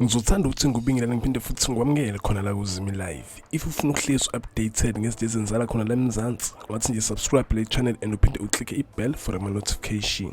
Ngizothanda ukuthi ngikubingelele ngiphinde futhi ngikwamukele khona la kuZimi Live. If ufuna ukuhlezi updated ngezinto ezenzakala khona la eMzansi, ungathi nje subscribe le channel and uphinde uclicke i-bell for ama-notification.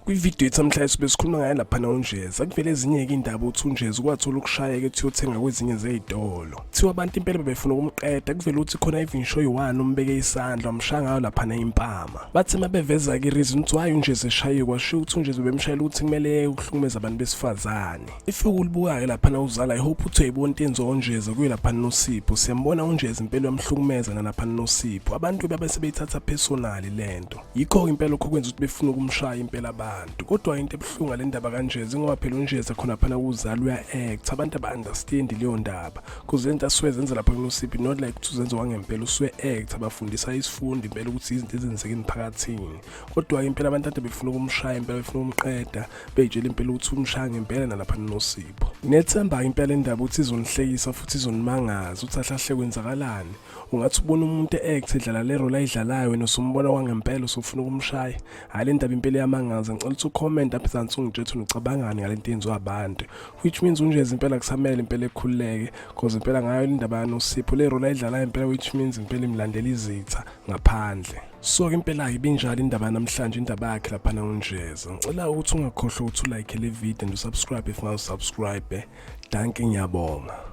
Kwividiyo yethu namhlanje sibe sikhuluma ngaye laphana uNjeza. Kuvele ezinye-ke iy'ndaba uthi uNjeza ukwathola ukushayeka ethi uyothenga kwezinye zey'tolo. Kuthiwa abantu impela bebefuna ukumqeda, kuvele ukuthi khona even sho yi-one umbeke isandla wamshaya ngayo laphana impama. Bathi uma beveza-ke i-reason ukuthi why uNjeza eshayiwe, kwashiwo ukuthi uNjeza bebemshayela ukuthi kumele eyeke ukuhlukumeza abantu besifazane. If ukulibuka-ke laphana uzala, I hope uthi uyayibona into enziwa uNjeza kuye laphana noSipho. Siyambona uNjeza impela uyamhlukumeza nalaphana noSipho. Abantu babe sebeyithatha personally lento. Yikho-ke impela lokho kwenza ukuthi befune ukumshaya impela abantu. Kodwa into ebuhlungu ngale ndaba kaNjeza ingoba phela uNjeza khona phana kuzala uya-act, abantu aba-understand leyo ndaba. Cause lento asuke ezenza lapha kuNosipho not like ukuthi uzenza wangempela, usuke act abafundisa isifundo impela ukuthi izinto ezenzeka emphakathini. Kodwa-ke impela abantu ade befuna ukumshaya impela befuna ukumqeda, bey'tshela impela ukuthi umshaya ngempela nalapha noSipho. Nginethemba-ke impela indaba ukuthi izonihlekisa futhi izonimangaza ukuthi ahlahle kwenzakalani. Ungathi ubona umuntu e-act edlala le role ayidlalayo wena usumbona kwangempela usufuna ukumshaya. Hhayi le ndaba impela iyamangaza. Ngicela ukuthi ucomment apha ezansi ungitshele ukuthi ucabangani ngale nto eyenziwa abantu. Which means uNjezi impela kusamele impela ekhululeke cause impela ngayo le ndaba kaNosipho le role ayidlalayo impela which means impela imlandela izitha ngaphandle. So ke impela ibinjalo indaba namhlanje indaba yakhe laphana uNjeza. Ngicela ukuthi ungakhohlwa ukuthi ulike le video and usubscribe if ungawusubscribe. Dankie ngiyabonga.